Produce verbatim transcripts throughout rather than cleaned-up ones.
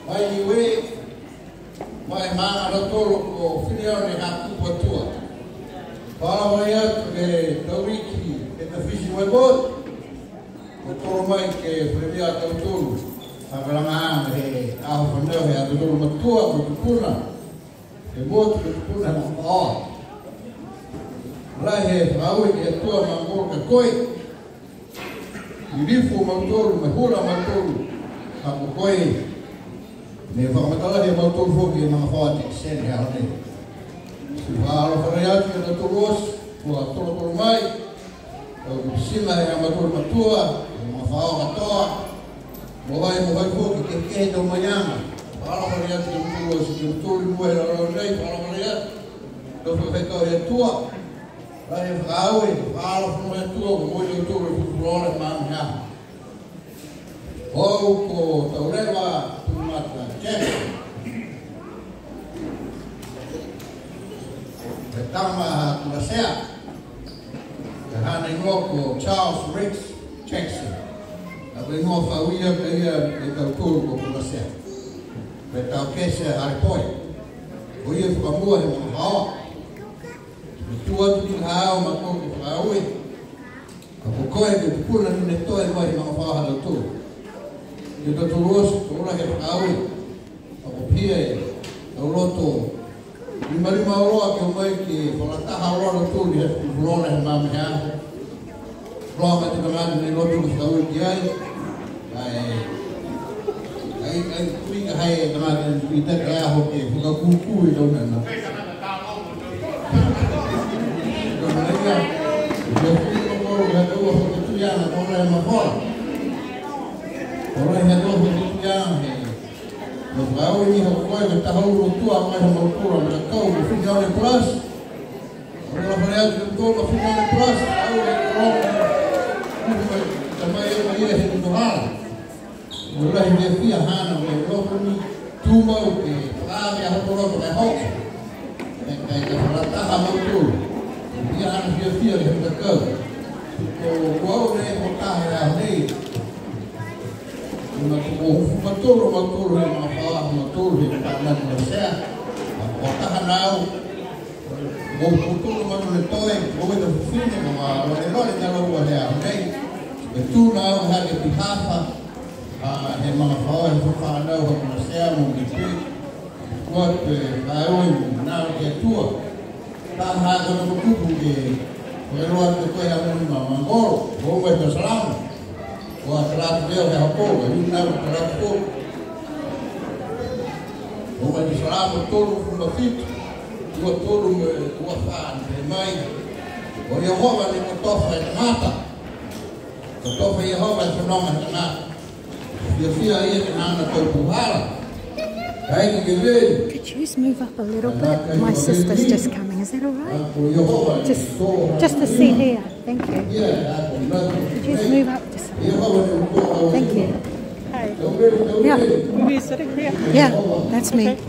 Mai Niue, mai maaga ha tautolu ko Fineone Hakupu Atua. Fakaalofa lahi atu ke he tauliki he Tafiti Waipo. Ko tolo mai ke he Palemia ha tautolu. Fakaalofa lahi he aho fanau he ha tautolu matua mo e tupuna. He motu ke he tupuna he magafaoa. Lahi e fakaaue ke he Atua ma ko e ka ko e. Lilifu a mautolu, mo e hula a mautolu, ha ko koe, ne fakamatalahi a mautolu foki e magafaoa Dixon he aho nei. Ti fakaalofa lahi atu ki a tautolu oti, kua tolotolo mai, tau pisina he ha mautolu matua, e magafaoa katoa, mo e mo e foki, kehekehe e tau maiaga. Fakaalofa lahi atu ki a tautolu oti, ki a tautolu i mua he lalolagi nei, fakaalofa lahi atu, tau fakafaikau he Atua. Lahi e fakaaue, fakaalofa mo e Atua, ko e moui a tautolu e Futi Folofola he magaaho. Au ko Tauleva Tumata Jackson. Ko e tama ha Kulasea. Ko e haana igoa ko Charles Rex Jackson. Ko e igoa fakaui a ia e tautolu ko Kulasea. Ko e tau kese a Harry Boy. Ko ia fakamua he magafaoa. Tua atu ni ha au ma ko e fakaaue. Ka ko koe ke tupuna ni ne toe mai he magafaoa ha tautolu. Ke tautolu oti, ko e lahi e fakaaue. Ka ko e pihia e tau loto limalima auloa ke o mai ke fakalataha auloa a tautolu he Futi Folofola he magaaho. Loa ka e tau tagata ne loto ke fakaaue ki ai. Ai, ai, ai, tui ka ha e tagata ne tui taka e aho ke fakakūkū e tau mena. Tau mena ia, ia fui ko ko ia tau a fakatui ana, ko e mafola. Ko e ia tau a fakatui ana, he. Ko e fakaaue ni ha ko e taha ulu tua mai ha mautolu a matakau ko Fineone Plus. Fakaalofa lahi atu ki a tautolu a Fineone Plus, au e koloa, uhu mai, tamai e mai ia he tutuhala. Mo e lahi e fiafia haana, mo e loto ni, tumau ke, fakaave a hoko loto ke hoko. Ke, ke, ke fakalataha a mautolu. Ke fia haana fiafia ke he matakau. Ko, ko au nei, mo taha e aho nei. Ko e matakau, ko e matakau, matakau, he magafaoa, matakau, he matakau, matakau, sea. Ko taha nā au. Mo, mo tautolu manu ne toe, mo e tau fifine, mo e lolelole ne lau a he aho nei. E tū nā au ha ke tihafa, a, he magafaoa, he fānau, ha ko e sea, mo e pē. Kua te, ka e oi, mo nā au ke tua. Ka ha ko e kupu ke, ko e loa te koe ha mo ni ma mangolo, mo e tau salamo. Kua tala atu leo he hoko, e ui nā au tala atu. Mo e tau salamo tolu, fulu fitu, ua tolu mo e ua fā, ne mai. Ko Iehova ne kotofa e tagata. Kotofa Iehova e fenoga he tagata. Fiafia ia ke he haana tau puhala. Ka e ke lei. Could you just move up a little bit? My sister's just coming. Is that all right? Just, just a seat here. Thank you. Could you just move up just a little? Thank you. Hi. Yeah. Are you sitting here? Yeah, that's me. Okay.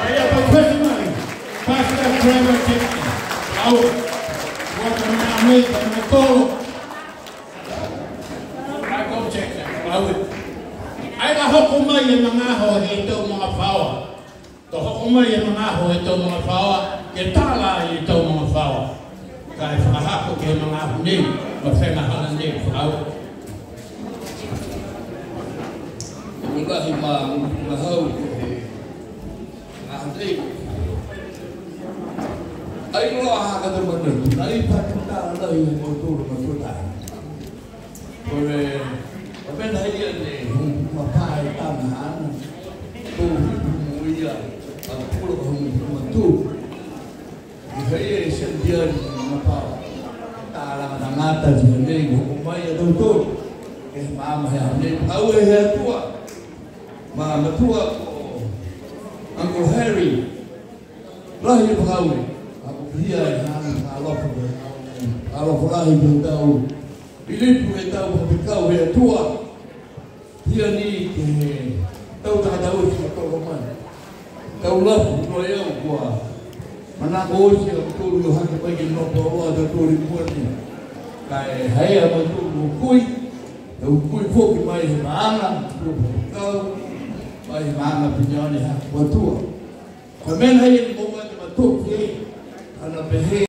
Ai, a professional, Pastor Trevor Jackson. Au. Ua ka mena a mei, ka mena tolo. Michael Jackson. Au. Ai ka hoko mai e magaaho he tau magafaoa. To hoko mai e magaaho he tau magafaoa, ke tala e tau magafaoa. Ka e fakahako ke he magaaho nei, mo e fenoga nei, fakaaue. Mo lahi ma, ma hau, a, nei. Ai loa ha ka tau manatu, nai pakitā lahi he mautolu ma tuataha. Ko e, ko e mena ia ne, hu, ma pā e tama haana, ko e hu, hu, ia, a pula ko e hu, hu, ma tu. I fai e sentiari ma pā, tala tagata ti nei, ko mai a tautolu, ke maama he aho nei, au e he Atua, ma matua ko Uncle Harry, lahi e fakaaue, a ko pihia e haana fakaalofa, fakaalofa lahi ke he tau, Filipu e tau faifekau he Atua, Ia ni ke he tau takataute ma tau mai. Tau lafu noa e au kua manako oti a tautolu o hake mai ke nopo a tautolu i mua ni. Ka e ha ia a mautolu o kui, tau kui foki mai he maaga, tau fakatau, mai he maaga Pinione ha kua tua. Ko e mena ia ni moua e mautolu ke, ana pehē